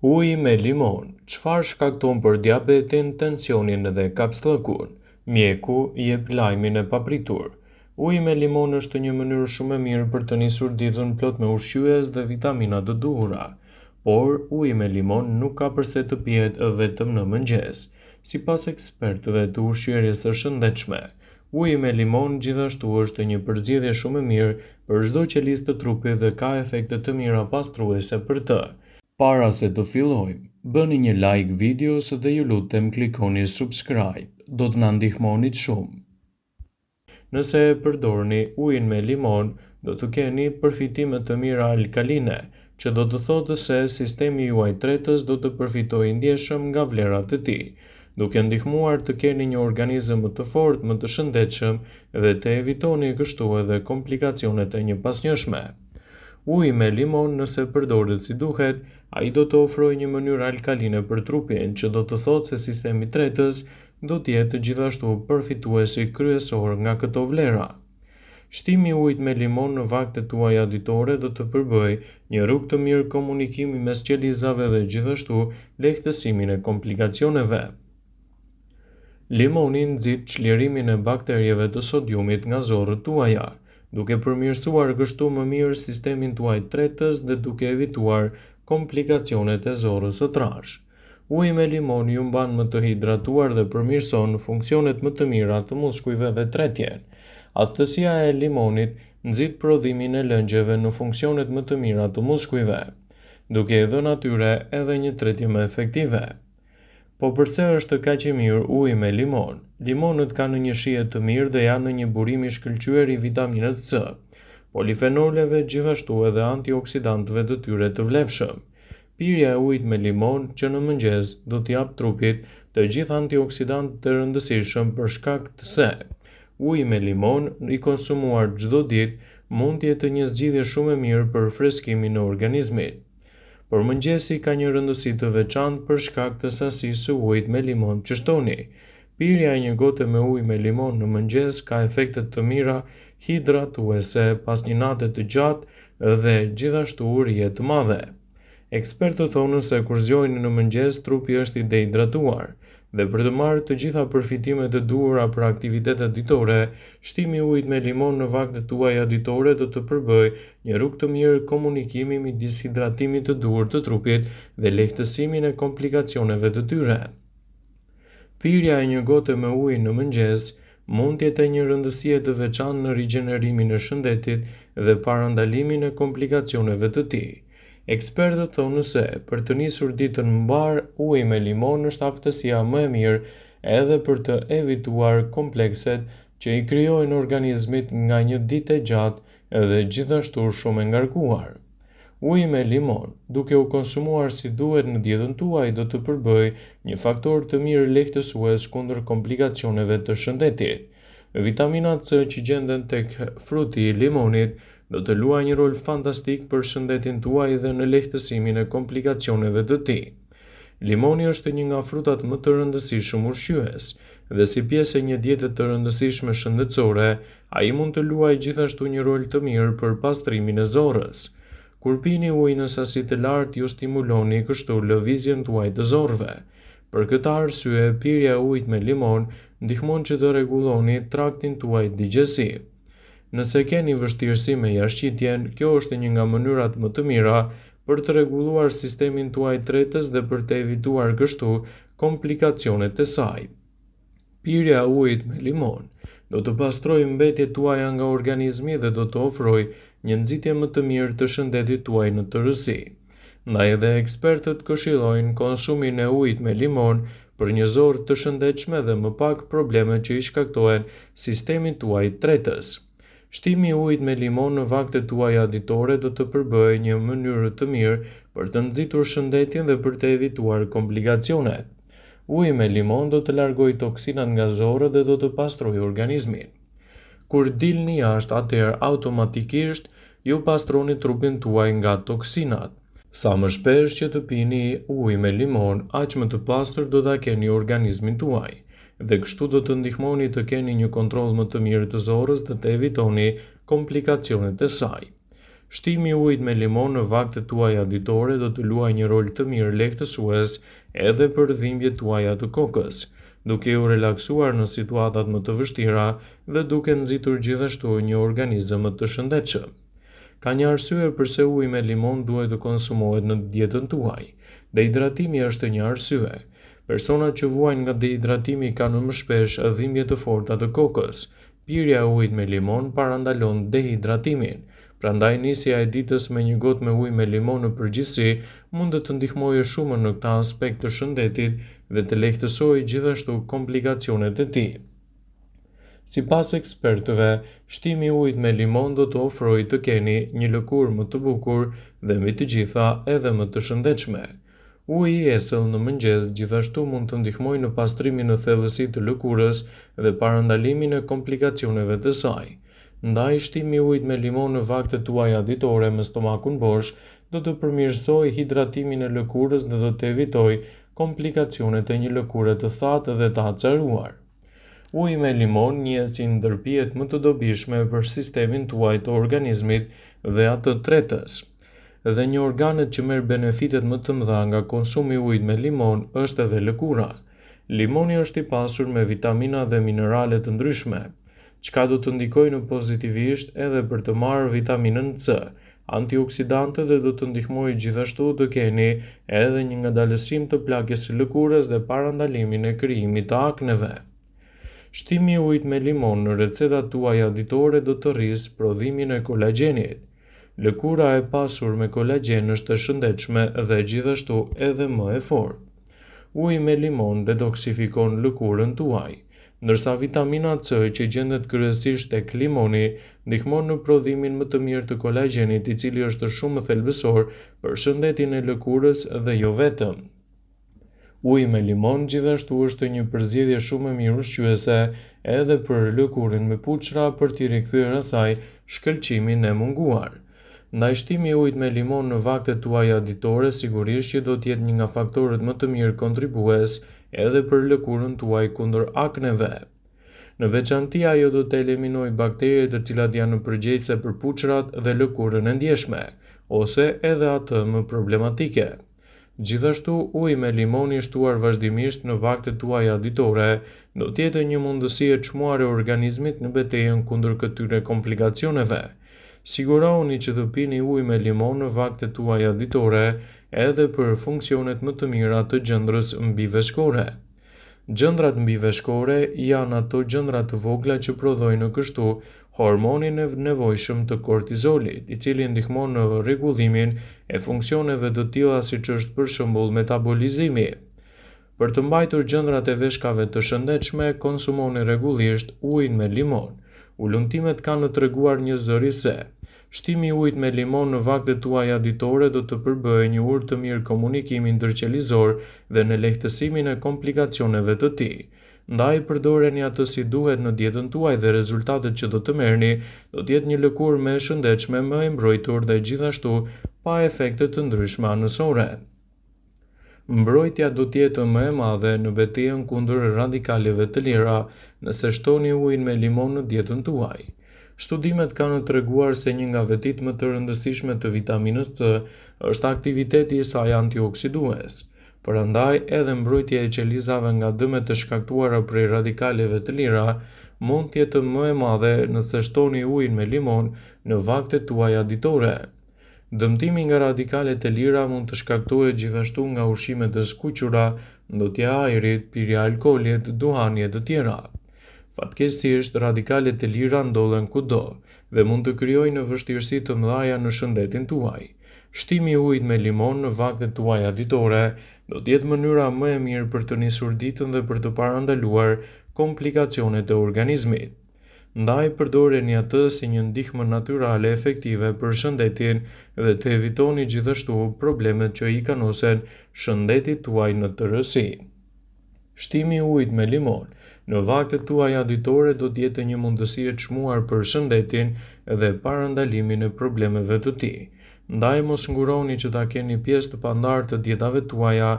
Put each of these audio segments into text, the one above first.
Uji me limon, çfarë shkakton për diabetin, tensionin dhe kapsllëkun? Mjeku jep lajmin e papritur. Uji me limon është një mënyrë shumë e mirë për të nisur ditën plot me ushqyes dhe vitamina të duhura. Por, uji me limon nuk ka përse të pihet vetëm në mëngjes. Sipas ekspertëve të ushqyerjes së shëndetshme, uji me limon gjithashtu është një përzgjedhje shumë e mirë për çdo qelizë të trupit dhe ka efekte të mira pastruese për të. Para se të fillojmë, bëni një like videos dhe ju lutem klikoni subscribe, do të na ndihmonit shumë. Nëse e përdorni ujin me limon, do të keni përfitime të mira alkaline, që do të thotë se sistemi juaj tretës do të përfitojë ndjeshëm nga vlerat e tij, duke ndihmuar të keni një organizëm më të fortë, më të shëndetshëm dhe të evitoni kështu edhe komplikacionet e njëpasnjëshme. Uji me limon nëse përdoret si duhet, ai do të ofrojë një mënyrë alkaline për trupin, që do të thotë se sistemi tretës do të jetë gjithashtu përfituesi kryesor nga këto vlera. Shtimi i ujit me limon në vaktet tuaja ditore do të përbëjë një rrugë të mirë komunikimi mes qelizave dhe gjithashtu lehtësimin e komplikacioneve. Limoni nxit çlirimin e bakterieve të sodiumit nga zorrët tuaja, duke përmirësuar kështu më mirë sistemin tuaj tretës dhe duke evituar komplikacionet e zorrës së trashë. Uji me limon ju mban më të hidratuar dhe përmirëson funksionet më të mira të muskujve dhe tretjen. Athtësia e limonit nxit prodhimin e lëngjeve në funksionet më të mira të muskujve, duke i dhënë atyre edhe një tretje më efektive. Po përse është kaq i mirë uji me limon? Limonët kanë një shije të mirë dhe janë një burim i shkëlqyer i vitaminës C, polifenoleve gjithashtu edhe antioksidantëve të tyre të vlefshëm. Pirja e ujit me limon që në mëngjes do t'i japë trupit të gjithë antioksidantët e rëndësishëm për shkak se uji me limon i konsumuar çdo ditë mund të jetë një zgjidhje shumë e mirë për freskimin e organizmit. Por mëngjesi ka një rëndësi të veçantë për shkak të sasisë së ujit me limon që shtoni. Pirja e një gote me ujë me limon në mëngjes ka efekte të mira hidratuese pas një nate të gjatë dhe gjithashtu urie të madhe. Ekspertët thonë se kur zgjoheni në mëngjes trupi është i dehidratuar dhe për të marrë të gjitha përfitimet e duhura për aktivitetet ditore, shtimi i ujit me limon në vaktet tuaja ditore do të përbëjë një rrugë të mirë komunikimi midis hidratimit të duhur të trupit dhe lehtësimin e komplikacioneve të tyre. Pirja e një gote me ujë në mëngjes mund të jetë e një rëndësie të veçantë në rigjenerimin e shëndetit dhe parandalimin e komplikacioneve të tij. Ekspertët thonë se, për të nisur ditën mbarë, uji me limon është aftësia më e mirë edhe për të evituar komplekset që i krijohen organizmit nga një ditë e gjatë dhe gjithashtu shumë e ngarkuar. Uji me limon, duke u konsumuar si duhet në dietën tuaj do të përbëjë një faktor të mirë lehtësues kundër komplikacioneve të shëndetit. Vitaminat C që gjenden tek fruti i limonit do të luajë një rol fantastik për shëndetin tuaj dhe në lehtësimin e komplikacioneve të tij. Limoni është një nga frutat më të rëndësishëm ushqyes dhe si pjesë e një diete të rëndësishme shëndetësore, ai mund të luajë gjithashtu një rol të mirë për pastrimin e zorrës. Kur pini ujë në sasi të lartë ju stimuloni kështu lëvizjen tuaj të zorrëve. Për këtë arsye, pirja e ujit me limon ndihmon që të rregulloni traktin tuaj digjestiv. Nëse keni vështirësi me jashtëqitjen, kjo është një nga mënyrat më të mira për të rregulluar sistemin tuaj tretës dhe për të evituar kështu komplikacionet e saj. Pirja e ujit me limon do të pastrojë mbetjet tuaja nga organizmi dhe do të ofrojë një nxitje më të mirë të shëndetit tuaj në tërësi. Ndaj edhe ekspertët këshillojnë konsumin e ujit me limon për një zorrë të shëndetshme dhe më pak probleme që i shkaktohen sistemit tuaj tretës. Shtimi i ujit me limon në vaktet tuaja ditore do të përbëjë një mënyrë të mirë për të nxitur shëndetin dhe për të evituar komplikacionet. Uji me limon do të largojë toksinat nga zorrët dhe do të pastrojë organizmin. Kur dilni jashtë atëherë automatikisht ju pastroni trupin tuaj nga toksinat. Sa më shpesh që të pini ujë me limon, aq më të pastër do ta keni organizmin tuaj, dhe kështu do të ndihmoni të keni një kontroll më të mirë të zorrës dhe të evitoni komplikacionet e saj. Shtimi i ujit me limon në vaktet tuaja ditore do të luajë një rol të mirë lehtësues edhe për dhimbjet tuaja të kokës, duke ju relaksuar në situatat më të vështira dhe duke nxitur gjithashtu një organizëm më të shëndetshëm. Ka një arsye përse uji me limon duhet të konsumohet në dietën tuaj. Dehidratimi është një arsye. Personat që vuajnë nga dehidratimi kanë më shpesh dhimbje të forta të kokës. Pirja e ujit me limon parandalon dehidratimin. Prandaj nisja e ditës me një gotë me ujë me limon në përgjithësi mund të ndihmojë shumë në këtë aspekt të shëndetit dhe të lehtësojë gjithashtu komplikacionet e tij. Sipas ekspertëve, shtimi i ujit me limon do të ofrojë të keni një lëkurë më të bukur dhe mbi të gjitha edhe më të shëndetshme. Uji i esëll në mëngjes gjithashtu mund të ndihmojë në pastrimin në thellësi të lëkurës dhe parandalimin e komplikacioneve të saj. Ndaj, shtimi i ujit me limon në vaktet tuaja ditore me stomakun bosh do të përmirësojë hidratimin e lëkurës dhe do të evitojë komplikacionet e një lëkure të thatë dhe të acaruar. Uji me limon njihet si ndër pijet më të dobishme për sistemin tuaj të organizmit dhe atë tretës. Dhe një organet që merr benefitet më të mëdha nga konsumi i ujit me limon është edhe lëkura. Limoni është i pasur me vitamina dhe minerale të ndryshme, çka do të ndikojë në pozitivisht edhe për të marrë vitaminën C, antioksidante dhe do të ndihmojë gjithashtu të keni edhe një ngadalësim të plakjes së lëkurës dhe parandalimin e krijimit të akneve. Shtimi i ujit me limon në recetat tuaja ditore do të rrisë prodhimin e kolagjenit. Lëkura e pasur me kolagjen është e shëndetshme dhe gjithashtu edhe më e fortë. Uji me limon detoksifikon lëkurën tuaj, ndërsa vitamina C që gjendet kryesisht tek limoni ndihmon në prodhimin më të mirë të kolagjenit i cili është shumë thelbësor për shëndetin e lëkurës dhe jo vetëm. Uji me limon gjithashtu është një përzgjedhje shumë e mirë ushqyese edhe për lëkurën me puçra për t'i rikthyer asaj shkëlqimin e munguar. Ndaj shtimi i ujit me limon në vaktet tuaja ditore sigurisht që do të jetë një nga faktorët më të mirë kontribues edhe për lëkurën tuaj kundër akneve. Në veçanti ajo do të eliminojë bakteriet të cilat janë përgjegjëse për puçrat dhe lëkurën e ndjeshme, ose edhe atë më problematike. Gjithashtu, uji me limon i shtuar vazhdimisht në vaktet tuaja ditore do të jetë një mundësi e çmuar e organizmit në betejën kundër këtyre komplikacioneve. Sigurohuni që të pini ujë me limon në vaktet tuaja ditore edhe për funksionet më të mira të gjëndrës mbiveshkore. Gjëndrat mbiveshkore janë ato gjëndra të vogla që prodhojnë kështu hormonin e nevojshëm të kortizolit, i cili ndihmon në rregullimin e funksioneve të tilla siç është për shembull metabolizimi. Për të mbajtur gjëndrat e veshkave të shëndetshme, konsumoni rregullisht ujin me limon. Hulumtimet kanë treguar një zëri se Shtimi i ujit me limon në vaktet tuaja ditore do të përbëjë një urë të mirë komunikimi ndërqelizor dhe në lehtësimin e komplikacioneve të tij. Ndaj përdoreni atë si duhet në dietën tuaj dhe rezultatet që do të merrni do të jetë një lëkurë më e shëndetshme, më e mbrojtur dhe gjithashtu pa efekte të ndryshme anësore. Mbrojtja do të jetë më e madhe në betejën kundër radikaleve të lira nëse shtoni ujin me limon në dietën tuaj. Studimet kanë treguar se një nga vetitë më të rëndësishme të vitaminës C është aktiviteti i saj antioksidues. Prandaj edhe mbrojtja e qelizave nga dëmet e shkaktuara prej radikaleve të lira mund të jetë më e madhe nëse shtoni ujin me limon në vaktet tuaja ditore. Dëmtimi nga radikalet e lira mund të shkaktohet gjithashtu nga ushqimet e skuqura, ndotja e ajrit, pirja e alkoolit, duhani e të tjera. Fatkeqësisht, radikalet e lira ndodhen kudo dhe mund të krijojnë vështirësi të mëdha në shëndetin tuaj. Shtimi i ujit me limon në vaktet tuaja ditore do të jetë mënyra më e mirë për të nisur ditën dhe për të parandaluar komplikacionet e organizmit. Ndaj përdoreni atë si një ndihmë natyrale efektive për shëndetin dhe të evitoni gjithashtu problemet që i kanosen shëndetit tuaj në tërësi. Shtimi i ujit me limon në vaktet tuaja ditore do të jetë një mundësi e çmuar për shëndetin dhe parandalimin e problemeve të tij. Ndaj mos nguroni që ta keni pjesë të pandarë të dietave tuaja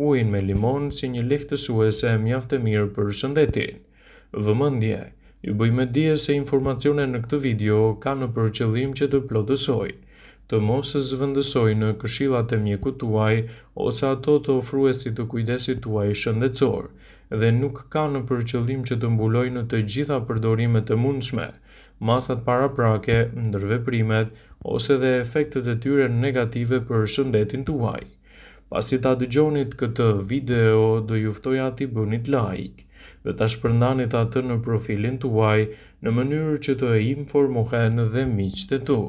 ujin me limon si një lehtësuese mjaft e mirë për shëndetin. Vëmendje! Ju bëj me dije se informacionet në këtë video kanë për qëllim që të plotësojnë. të mos zëvendësojnë këshillat e mjekut tuaj ose ato të ofruesit të kujdesit tuaj shëndetësor dhe nuk kanë për qëllim që të mbulojnë të gjitha përdorimet e mundshme, masat paraprake, ndërveprimet ose dhe efektet e tyre negative për shëndetin tuaj. Pasi ta dëgjonit këtë video, do ju ftoja t'i bënit like dhe ta shpërndanit atë në profilin tuaj në mënyrë që të informohen dhe miqtë e tu.